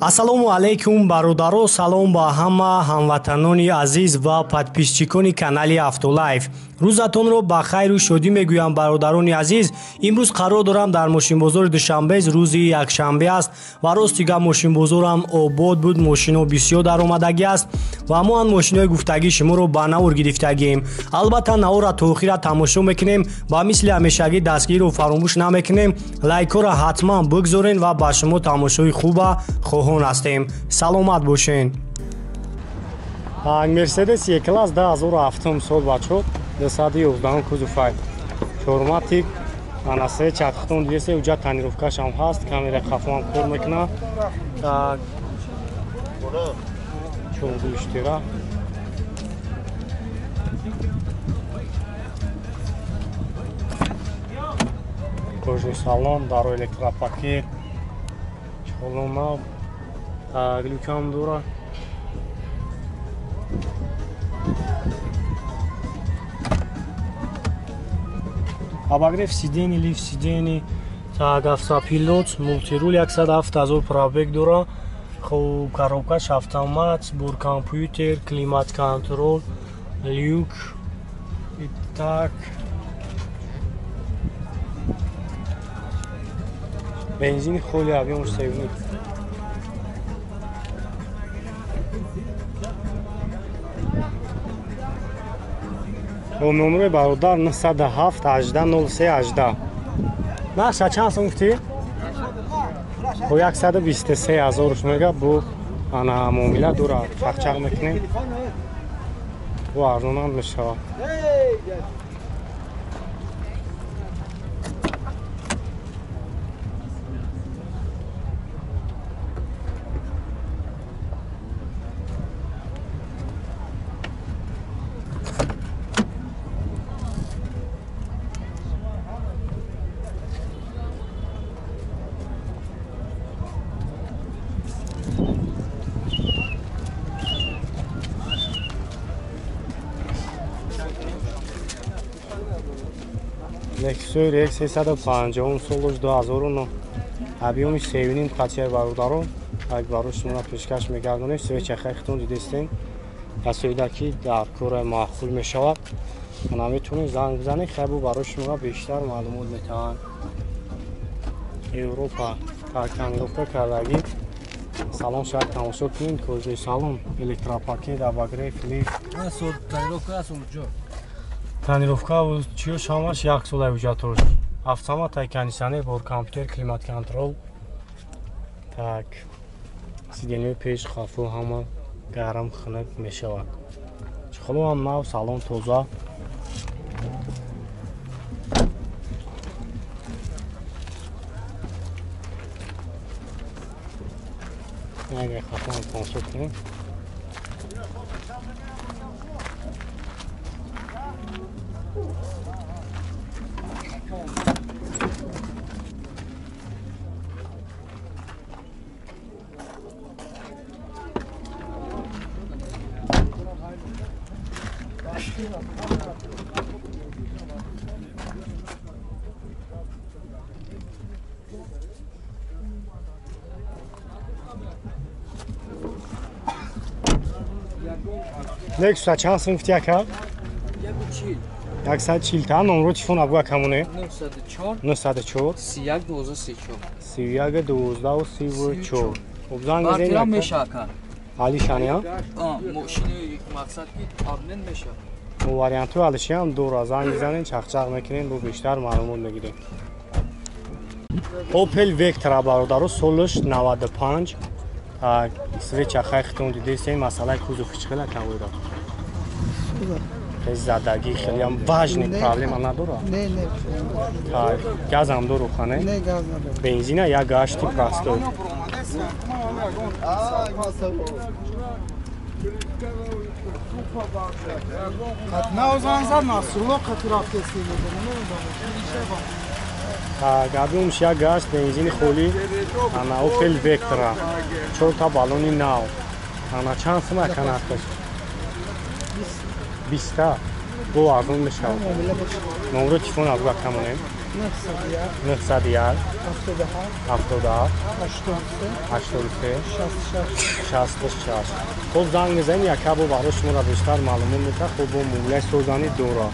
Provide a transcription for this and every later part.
Ассалому алайкум бародаро, салом ба ҳама ҳамватанони азиз ва подписчикони канали Автолайф. Рӯзатонро ба хайру шодӣ мегӯям бародарони азиз. Имрӯз қарор дорам дар мошинбозори Душанбе, рӯзи якшанбе аст ва рости гап мошинбозорам обод буд, мошино бисёр даромадагӣ аст ва мо ан мошинои гуфтагӣ шуморо ба навор гирифтагием. Албатта наворро то охира тамошо мекунем ва мисли ҳамешагӣ дастгириро фаромӯш намекунем. Лайкҳоро ҳатман бигзорен ва ба шумо тамошои хуба хоҳон ҳастем. Саломат бошен. Мерседес Е-класс 2007 сол бачо, 211 кузовай. Чорматик, ана се чархтон дидесе, уҷа тонировкашам ҳаст, камера қафоам кор мекунад. Так. Чоргӯштира. Кожаный салон, даро электропакет. Чолона глюкам дора. Обогрев сидений, лифт сидений, так, автопилот, мультируль 107 000 пробег дора. Хуб, коробкаш автомат, бур компьютер, климат контрол, люк. И так. Бензин холи объем 3,5. Номери бародар 907 18 03 18. Наша чанд сум гуфтӣ? Бо 123 ҳазорш мега бу ана муомила дура чақчақ мекунем. Бу арзонам мешавад. Lexus RX 350 солш 2009 объёми 3.5 қатия бародарон, як барои шумо пешкаш мегардонем. Свеча хайхтон дидестен, касоида ки дар кора маъқул мешавад, ана метавонед занг бизанед, хайбу барои шумо бештар маълумот метаванд. Европа тонировка кардагӣ. Салон шояд тамошо кунед, кожаи салон, электропакет, обогрев, лифт. Тонировка чиёш ҳамаш як сола ҳуҷҷатош. Автомат, тай кондиционер, бор компютер, климат контрол. Так. Сиденьяи пеш, хафу ҳама гарм хунук мешавад. Чхоло ҳам нав, салон тоза. Агар хафу тамошо кунем. Lexus чанд сум гуфти ака? 140 та. Номро телефон абгу акамоне? 904 904 31 12 34 31 12 34. Хуб, занг бизанед. Бартира меша ака. Алишани а? Мошини мақсад ки обмен меша. Вариантҳои алишиам дора. Занг бизанед, чақчақ мекунем, бо бештар маълумот мегирем. Opel Vectra бародаро, солш 95. Свеча хайхтон дидесен, масъалаи кузов хеле кам буд. Задагӣ хеле ҳам важный проблема надора. Не, не. Так, газам дору хане? Не, газ надора. Бензина як гашти простой. Так, объёмш як гашт, бензини холӣ, ана Opel Vectra, чорта баллони нав. Ана чанд сум ака нархаш? 20 бо арзон мешавад. Номро телефон абгу акамонем. 901 77 83 66. Хуб, занг мезанем, якабо барои шуморо бештар маълумот медиҳад. Хуб, бо муомилаи созанӣ дора.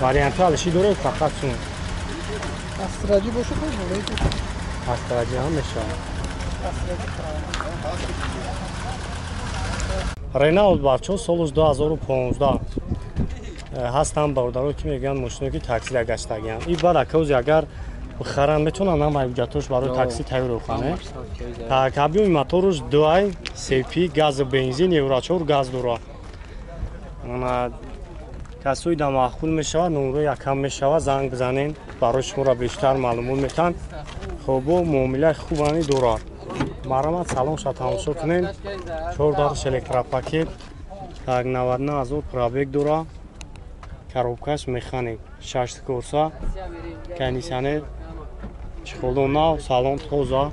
Вариантҳо алиши дорад, фақат сум. Астраҷӣ бошад, астраҷӣ ҳам мешавад. Ренаулт бачаҳо солаш 2015 ҳастанд бародаро, ки мегӯянд мошино ки таксида гаштагианд. И баъд акаузи агар бихаранд метавонанд ҳама ҳуҷҷатош барои такси тайёр хане. Так, объёми моторуш 2 CP, газу бензин, евро 4 газ дорад. Касои да маъқул мешавад, номро якам мешавад, занг бизанен, барои шуморо бештар маълумот метаҳанд. Хуб, бо муомилаи хубани дорад. Марамат салонша тамошо кунем. 4 дарш электропакет, так 99000 пробег дорад. Коробкаш механик, 6 корса, кондиционер, чехоло нав, салон тоза.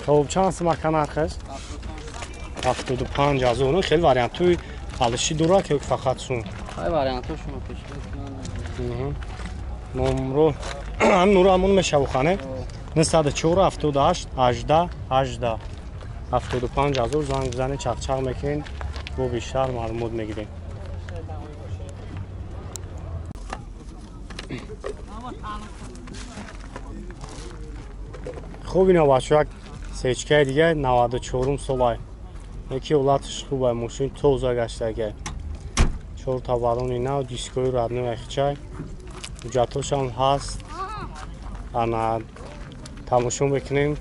Хуб, чанд сумака нархаш? 75000. Хеле вариантҳои алиши дорад ки фақат сум? Ҳай вариантҳо шумо пешниҳод. Номро ҳам нуро ҳамон мешавад хане. 904 78 18 18 75000 занг бизанед, чақчақ мекунед, бо бештар маълумот мегирем. Хуб, ино бачаҳо як сечкаи дига 94 солай. Яки ҳолаташ хуб, мошин тоза гаштага. 4 та балони нав, дискои родной ахчай. Ҳуҷҷатҳошам ҳаст. Ана тамошо мекунем.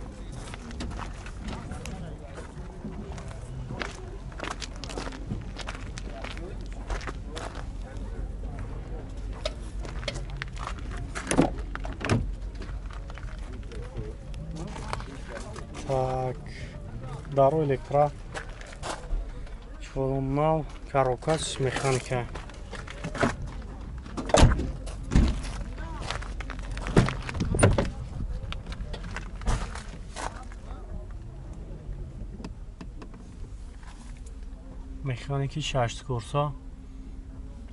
Так, даро электро чорум нав, коробкаш механика. Механики 6 курса.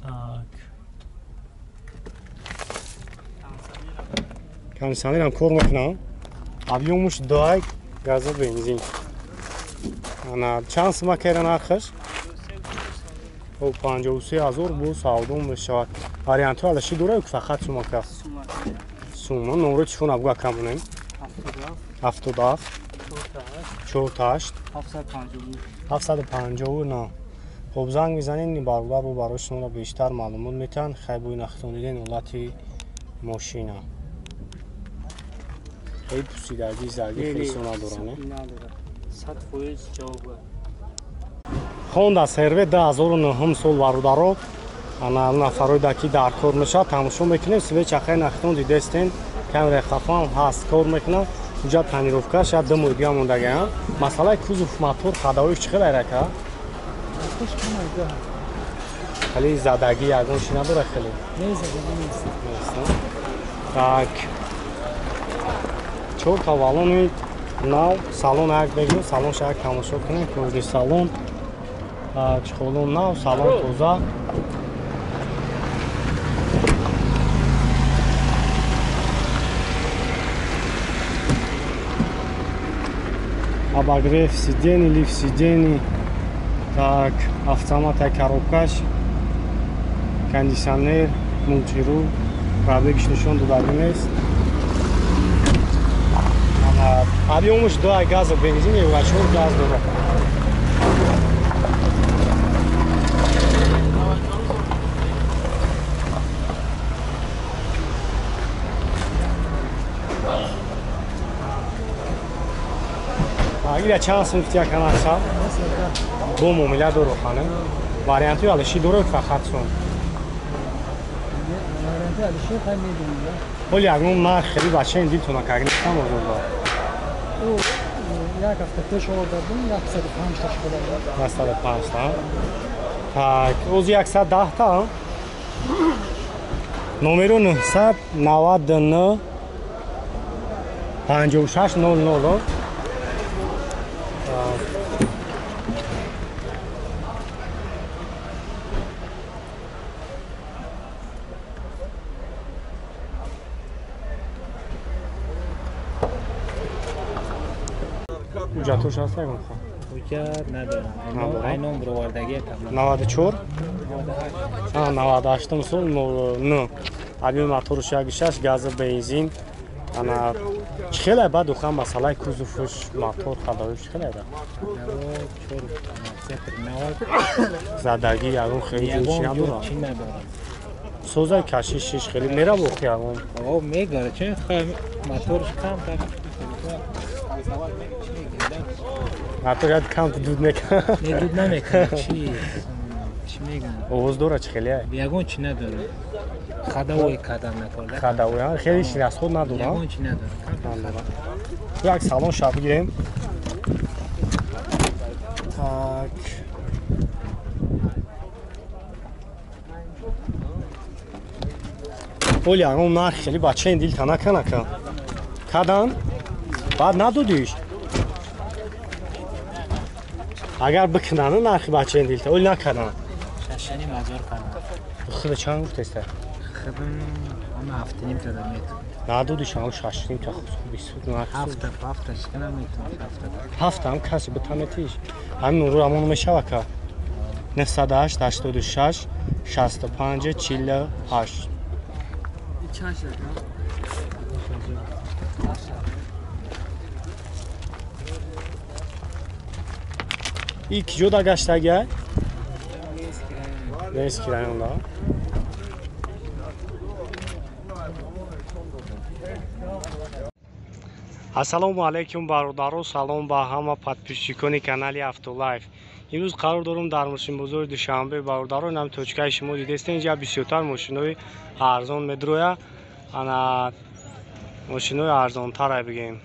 Так. Кондиционерам кор мекунам. Объёмуш 2 газу бензин. Ана чанд сума кера нархаш? 53000 бо савдо мешавад. Вариантҳо алаши дорад ё фақат сумака? Сума. Номро телефон абгу акам монем. 77 48 759. Хуб, занг мезанед, бародар бо барои шуморо бештар маълумот метаҳанд. Хай, бо нахтон диден ҳолати мошина. Хеле пусидаги, зарги хеле надорад, не? 100% ҷавоб. Honda CR-V 2009 сол бародаро, ана нафарои да ки дар кор мешавад, тамошо мекунем. Свеча хай нахтон дидестен, камераи хафам ҳаст, кор мекунад. Инҷа тонировка шояд 2 моҳ дига мондагиам. Масъалаи кузов, мотор, хадавоиш чӣ хел айрака? Хеле задагӣ ягон чи надорад хеле? Не, задагӣ нест. Нест. Так. 4 та балони нав, салон як бегирем, салон шояд тамошо кунем, курди салон. Чехолон нав, салон тоза. Обогрев сидений, лифт сидений. Так, автомат, коробкаш, кондиционер, мультирул, пробегш нишон додагӣ нест. Объёмуш 2 газу бензин, евро 4 газ дорад. Ира чанд сум фтия канаша? Бо муомила дору хане. Вариантҳои алиши дору фақат сум. Вариантҳои алиши хай медонам. Ҳоли ягон нарх хеле бачаин дилтона кагнистам озода. Як ҳафта пеш овардам, 105 та шуда. 105 та. Так, ози 110 та. Номеро 999 56 00. Ҳуҷҷатош ҳаст ягон ха? Ҳуҷҷат надорам. Айном бировардагия табло. 94? 98 сол 09. Объем моторш 1.6, газа бензин. Ана чӣ хеле баъд уха масъалаи кузовш, мотор хадоиш чӣ хеле да? 94 Задагӣ ягон хеле чӣ надорам. Чӣ надорам. Созаи кашишиш хеле мерав охи ягон. О, мегара, чун моторш кам кам. Мотор яд кам дуд мекунад. Не, дуд намекунад. Чӣ мегӯянд? Овоз дорад чӣ хеле? Ягон чӣ надорад. Хадавой кадан накарда. Хадавой, хеле шинасход надорад. Ягон чӣ надорад. Як салон шаб бигирем. Так. Оли ягон нарх хеле бачаин дил та наканака. Кадан? Баъд надодиш? Агар бикунанд нархи бачаин дилта, оли накарданд. 6,5 ҳазор карданд. Худа чанд гуфтеста? Худам ама 7,5 та метавонам. Надодиш ам 6,5 та хуби суд нарх. Ҳафта чикана метавонам, ҳафта. Ҳафта ҳам каси битаметиш. Ҳамин нуру ҳамон мешава ка. 908 86 65 48. Чанд шуд? И киҷо да гаштагиай? Ленский районда. Ассалому алайкум бародаро, салом ба ҳама подписчикони канали Автолайф. Имрӯз қарор дорум дар мошинбозори Душанбе. Бародаро, инам точкаи шумо дидестен, инҷа бисёртар мошинои арзон медроя. Ана мошинои арзонтар бигем.